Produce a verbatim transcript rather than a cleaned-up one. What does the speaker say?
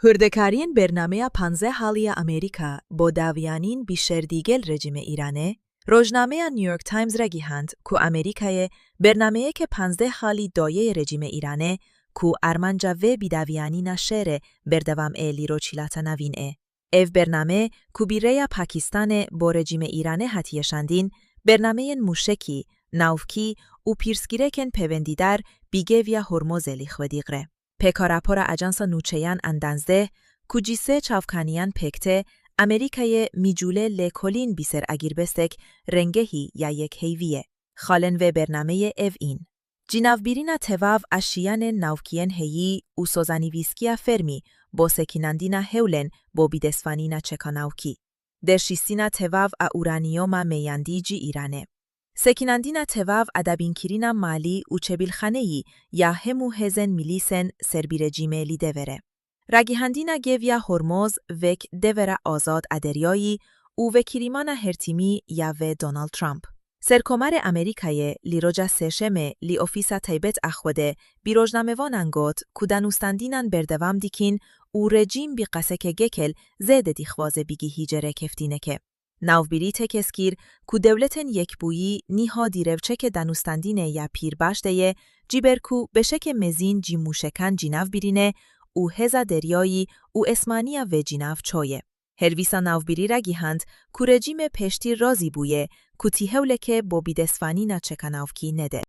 Hurdekariyên bernameya panzdeh halî ya Amerîka bo dawiyanîn bi şer digel rejîmê Îranê, rojnameya New York Times ragihand ku Amerîkayê bernameyeke panzdeh halî dayê yê rejîmê Îranê ku armanca vê bidawiyanîna şerê berdewam ê li Rojhilata Navîn ê. Ev bername ku bi rêya Pakistanê bo rejîmê Îranê hatiye şandîn, bernameyên mûşekî, navkî û pirsgirêkên pêwendîdar bi Geviya Hormozê li xwe digre. Pêka rapora Ajansa Nûçeyan an danzdeh, ku ji sê çavkaniyan pêk tê, Amerîkayê mîcûlê lêkolîn bi ser agirbestek rengehî ya yekheyvî ye. Xalên vê bernameyê ev în: cinavbirîna tevav a şiyanên navkî yên heyî û sozanîvîskiya fermî bo sekinandina hewlên bo bidestvanîna çeka navkî. Derşîstina tevav a uranîyoma meyandî ji Îranê. Sekinandina tevav a dabînkirina malî û çebilxaneyî ya hemû hêzên milîsên ser bi rejîmê li deverê. Ragihandina Geviya Hormoz wek devera azad a deryayî û vekirîmana hertîmî ya vê Donald Trump. Serkomarê Amerîkayê li roja Sêşemê li ofîsa taybet a xwe de bi rojnamevanan got ku danûstandînan berdewam dikîn û rejîm bi qaseke gekel zêde dixwaze bigihîje rêkeftineke. Navbirî tekez kir ku Dewletên Yekbûyî niha di rewçeke danûstandinê ya pir baş de ye, ji ber ku beşeke mezin ji mûşekan cinavbirî ne û hêza deryayî û esmaniya vê cinav çoye. Her wisa navbirî ragihand ku rejîmê pêştir razî bûye ku ti hewleke bo bidestvanîna çeka navkî nede.